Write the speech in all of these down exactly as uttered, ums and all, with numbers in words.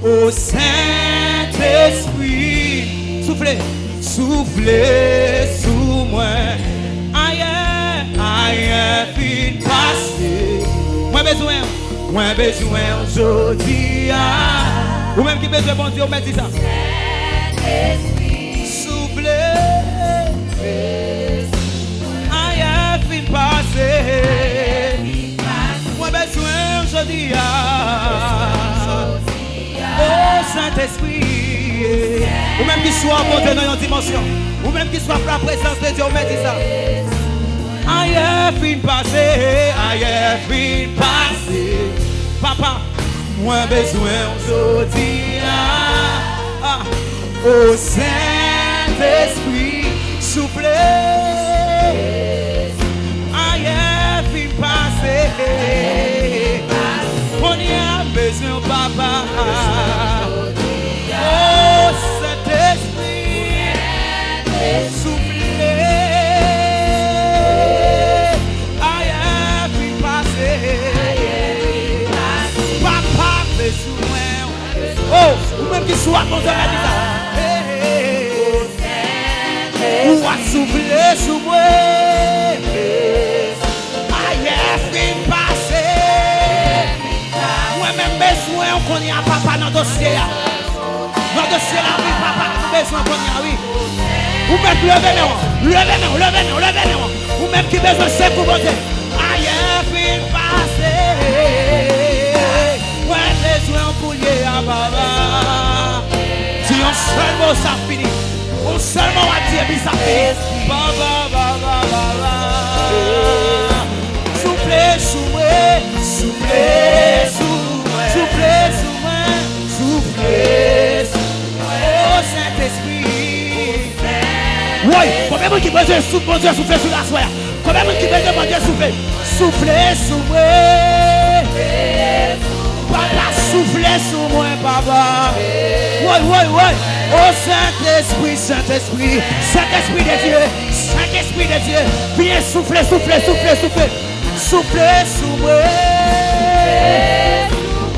O Sentespri, soufle, soufle sou mwen. Ayè, ayè fin pase. Mwen bezwen, mwen bezwen w jodi a. Ou menm ki bezwen Bondye, ou mèt di sa. Soufle. Ayè fin pase. Mwen bezwen w jodi a. O Sentespri. Ou menm ki swa monte nan yon dimansyon. Ou menm ki swa la prezans de Dye, ou mèt di sa. Ayè fin pase, ayè fin pase. Papa, mwen bezwen w jodi a. Ah. O Sentespri, soufle. Ayè fin pase. Kounye a m bezwen w, Papa. O Sentespri, soufle. Ayè fin pase. Papa, m bezwen w. Oh, ou menm ki sou atmosfè la, di sa. Ou a soufle sou mwen. Ayè fin pase. Mwen menm bezwen w kounye a, Papa, nan dosye a. Nan dosye lavi, Papa, nou bezwen w kounye a, wi. Ou mèt leve men w, leve men w, leve men w, leve men w. Ou menm ki bezwen sekou Bondye. Ayè fin pase. Mwen bezwen w kounye a, Papa. Di yon sèl mo, sa fini. Yon sèl mo w ap di, epi sa fini. Papa, Papa, Papa. Soufle sou mwen, soufle sou mwen, soufle sou mwen, soufle sou mwen. O Sentespri. Woy, konbyen moun ki bezwen souf Bondye soufle sou l aswè a? Konbyen moun ki bezwen Bondye soufle? Soufle sou mwen. Papa, soufle sou mwen, Papa. Woy, woy, woy. O Sentespri, Sentespri, Sentespri de Dye, Sentespri de Dye, vyen soufle, soufle, soufle, soufle. Soufle sou mwen.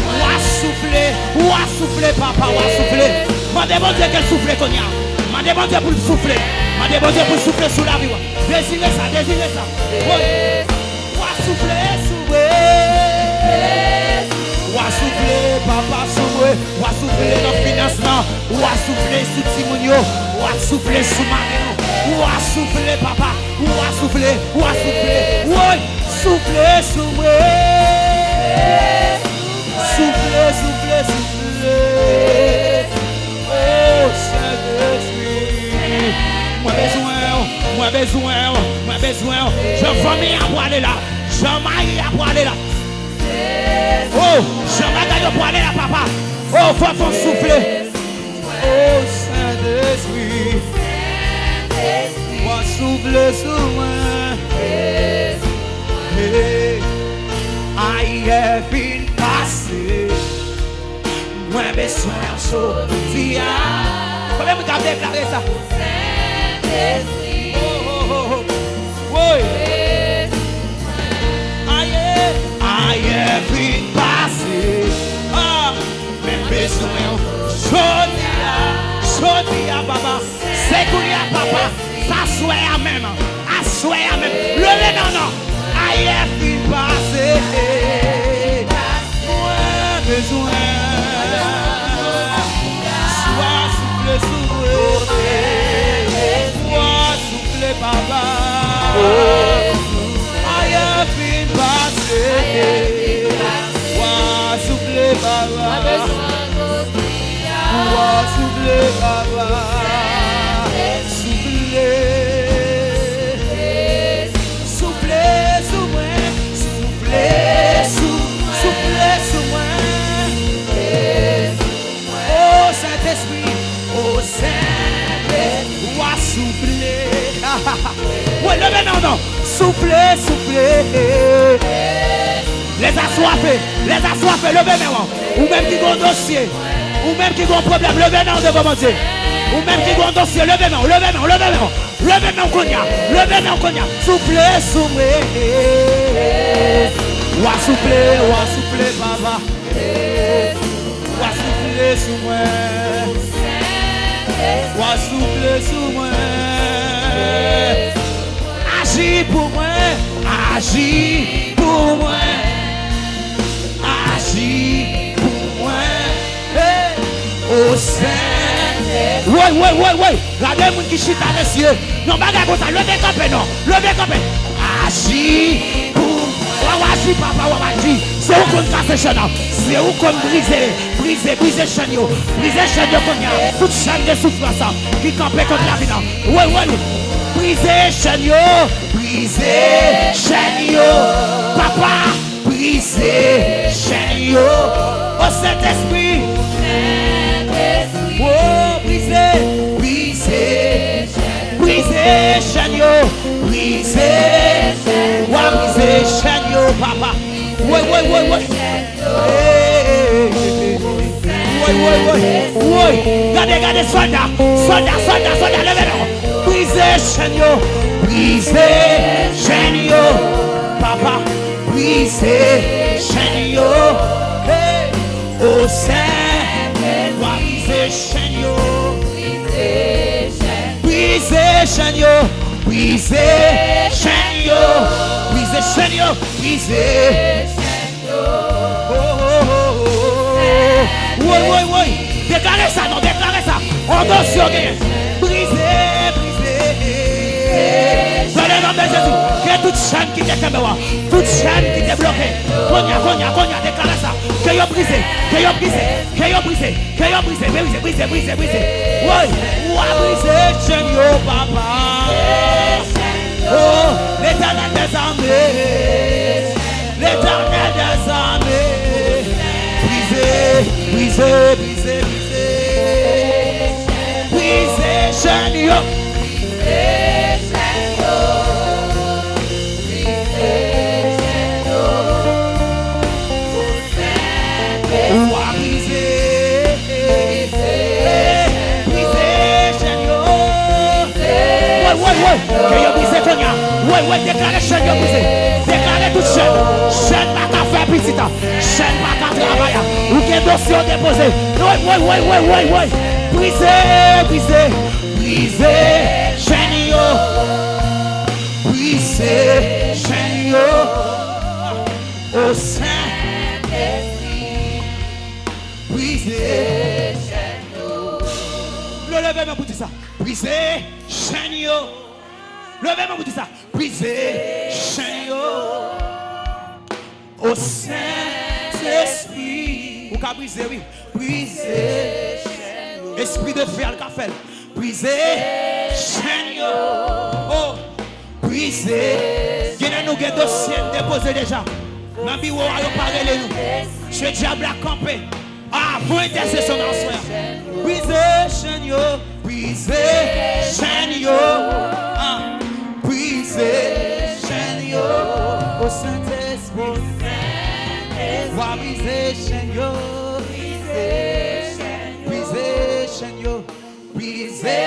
W a soufle, w a soufle, Papa, w a soufle. Mande Bondye ke l soufle kounye a. Mande Bondye pou l soufle. Mande Bondye pou l soufle sou lavi w. Dezire sa, dezire sa. Woy. W a soufle sou mwen. W a soufle, Papa, sou mwen. W a soufle nan finans lan. W a soufle sou timoun yo. W a soufle sou mari nou. W a soufle, Papa. W a soufle, w a soufle. Woy, soufle sou mwen. Soufle, soufle, soufle. O Sentespri. Mwen bezwen w, mwen bezwen w, mwen bezwen w. Jan fanmi a pwale la, jan mari a pwale la. O, jan bagay yo pwale la, Papa. O, fò fè w soufle. O Sentespri, w a soufle sou mwen. Hey, ayè fin pase. Mwen bezwen w jodi a. Konbyen moun k ap deklare sa? Oh, oh, oh, oh. Woy. Ayè, ayè fin pase. Ah, men bezwen w jodi a, jodi a, Papa. Se kounye a, Papa. Se aswè a menm. Aswè a menm. Leve men w non. Ayè fin pase. Mwen bezwen. W a soufle sou mwen. W a soufle, Papa. Ayè fin pase. W a soufle, Papa. W a soufle, Papa. Soufle. Soufle sou mwen. Soufle sou, soufle sou mwen. O Sentespri, o Sentespri, w a soufle. Woy, leve men w non. Soufle, soufle. Lèzaswafe, lèzaswafe, leve men w. Ou menm ki gen yon dosye, ou menm ki gen yon pwoblèm, leve men w devan Bondye. Ou menm ki gen yon dosye, leve men w, leve men w, leve men w. Leve men w kounye a, leve men w kounye a. Soufle sou mwen. W a soufle, w a soufle, Papa. W a soufle Sou mwen. W a souple sou mwen. Aji pou mwen. Aji pou mwen. Aji pou mwen. Hey! O Sentespri. Woy, woy, woy, woy. Gade moun ki chita, mesye. Yon bagay konsa, leve kanpe non. Leve kanpe. Aji pou mwen. W a aji, papa, w a aji. Se ou konn kase chèn nan. Se ou konn brize, brize, brize chèn yo. Brize chèn yo kounye a. Tout chèn de soufrans ki kanpe kont lavi nan. Woy, woy. Brize chèn yo. Brize chèn yo. Papa. Brize chèn yo. O Sentespri. O, brize. Brize. Brize chèn yo. Brize. W a brize chèn yo, papa. Woy, woy, woy, woy. Hey, hey, hey, hey. Woy, woy, woy. Woy. Gade, gade, sòlda. Sòlda, sòlda, sòlda, leve non. Brize chèn yo. Brize chèn yo. Papa. Brize chèn yo. Hey. O Sentespri, w a brize chèn yo. Brize chèn yo. Brize chèn yo. Brize chèn yo. Brize. Oh, oh, oh, oh. Woy, woy, woy. Deklare sa, non, deklare sa. Ondos yo genyen. Brize, brize. Dans le nom de Jésus. Ke tout chèn ki te kenbe w a, tout chèn ki te bloke. Kounye a, kounye a, kounye a, deklare sa. Ke yo brize, ke yo brize, ke yo brize, ke yo brize, brize, brize, brize, brize. Woy, w a brize chèn yo, papa. Oh, Letènèl dèzame. Letènèl dèzame. Brize, brize, brize, brize. Brize chèn yo. Ou a brize, brize chèn yo. Woy, woy, woy. Ke yo brize kounye a. Woy, woy, deklare chèn yo brize. Deklare tout chèn. Chèn pa ka fè pitit. Chèn pa ka travay. Ou gen dosye w depoze. Woy, woy, woy, woy, woy, woy. Brize, brize. Brize chèn yo. Brize chèn yo. O Sentespri. Brize chèn yo. Leve men pou di sa. Brize chèn yo. Leve men pou di sa. Brize chèn yo. O Sentespri. Ou ka brize, wi. Brize chèn yo. Espri de fè a l ka fè l. Brize chèn yo. Oh. Brize. Gen nan nou gen dosye n depoze deja. Nan biwo a, yo pa rele nou. Se dyab la kanpe. Avan entèsesyon nan aswè a. Brize chèn yo. Brize chèn yo. Ah. Brize chèn yo. O Sentespri. W a brize chèn yo. Brize chèn yo. Brize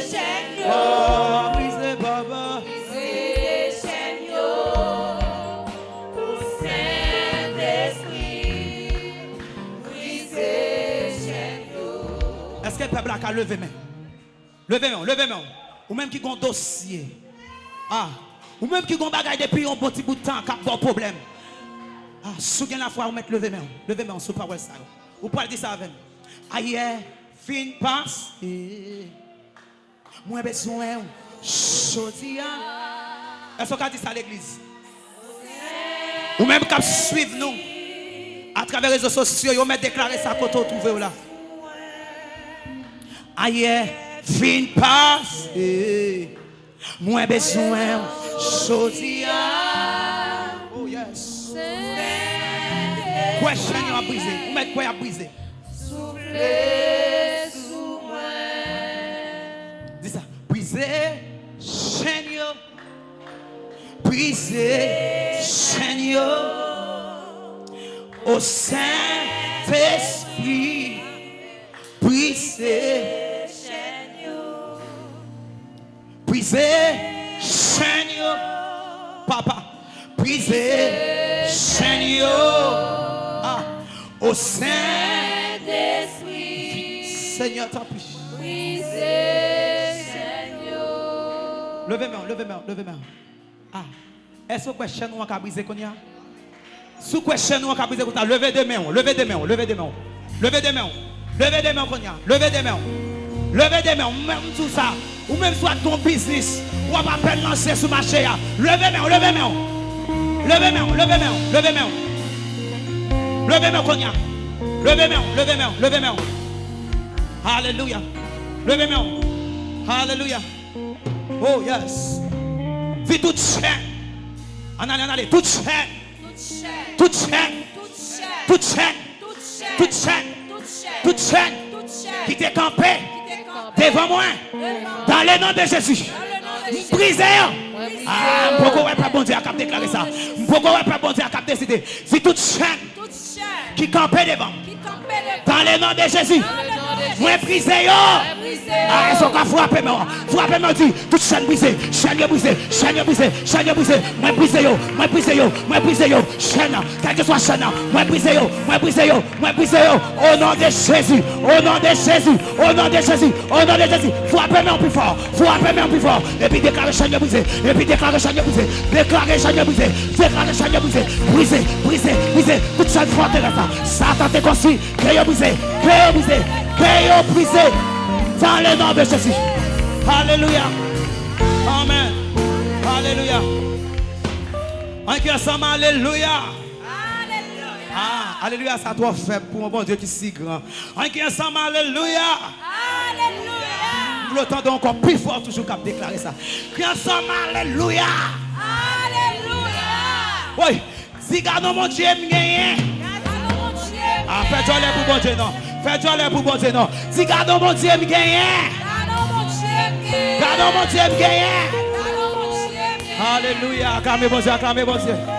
chèn yo. Oh, brize, papa. Brize chèn yo. O Sentespri. Brize chèn yo. Èske pèp la ka leve men? Leve men w, leve men w. Ou menm ki gon dosye. Ah, ou menm ki gon bagay depi yon bon ti bout tan k ap ba w pwoblèm. Ah, si w gen lafwa, ou mèt leve men w. Leve men w sou pawòl sa yo. Ou pral di sa avè m. Ayè fin pase. Mwen bezwen w jodi a. Èske w ka di sa, legliz? Ou menm k ap swiv nou atravè rezo sosyo yo, mèt deklare sa kote w twouve w la. Ayè fin pase. Mwen bezwen w jodi a. Oh, yes. Kwè chèn yo ap brize. Ou mèt kwè y ap brize. Soufle sou mwen. Di sa. Brize chèn yo. Brize chèn yo. O Sentespri. Brize chèn yo. Brize chèn yo. Papa, brize chèn yo. Ah, o Sentespri. Senyè, tanpri. Brize chèn yo. Leve men w, leve men w, leve men w. Ah. Èske w kwè chèn ou an ka brize kounye a? Si w kwè chèn ou an ka brize kounye a, leve de men w, leve de men w, leve de men w. Leve de men w. Leve de men w kounye a. Leve de men w. Leve de men w. Mwen, m di w sa. Ou menm si w ap gen yon biznis, w ap apèn lanse sou mache a. Leve men w, leve men w. Leve men w, leve men w, leve men w. Leve men w kounye a. Leve men w, leve men w, leve men w. Alelouya. Leve men w. Alelouya. Oh, yes. Di tout chèn. Ann ale, ann ale. Tout chèn. Tout chèn. Tout chèn. Tout chèn. Tout chèn. Tout chèn. Tout chèn. Tout chèn. Tout chèn. Ki te kanpe. Ki te kanpe. Devan mwen. Devan mwen. Dans le nom de Jésus. Dans le nom de Jésus. M brize yo. Mwen brize yo. Ah, m poko wè pèp Bondye a k ap deklare sa. M poko wè pèp Bondye a k ap deside. Di tout chèn. Tout chèn. Ki kanpe devan m. Ki kanpe devan m. Dans le nom de Jésus. Dans le nom de Jésus. Mwen brize yo. Mwen brize yo. Ah, èske w ka frape men w? Frape men w, di, tout chèn brize, chèn yo brize, chèn yo brize, chèn yo brize. Mwen brize yo, mwen brize yo, mwen brize yo. Chèn, kèlkeswa chèn nan, mwen brize yo, mwen brize yo, mwen brize yo. Au nom de Jésus, au nom de Jésus, au nom de Jésus, au nom de Jésus. Frape men w pi fò, frape men w pi fò. Epi deklare chèn yo brize, epi deklare chèn yo brize, deklare chèn yo brize, deklare chèn yo brize. Brize, brize, brize. Tout chèn fòterès la Satan te konstwi. Ke yo brize, ke yo brize, ke yo brize. Dans le nom de Jésus. Alelouya. Amen. Alelouya. Ann kriye ansanm, alelouya. Alelouya. Ah, alelouya, sa twò fèb pou yon Bondye ki si gran. Ann kriye ansanm, alelouya. Alelouya. M vle w tande ankò pi fò toujou k ap deklare sa. Kriye ansanm, alelouya. Alelouya. Woy. Di, gad on Bondye m genyen. Gad on Bondye m genyen. Ah, fè djòlè pou Bondye non. Fè djòlè pou Bondye non. Di, gad on Bondye m genyen. Gad on Bondye m genyen. Gad on Bondye m genyen. Gad on Bondye m genyen. Alelouya. Aklame Bondye, aklame Bondye.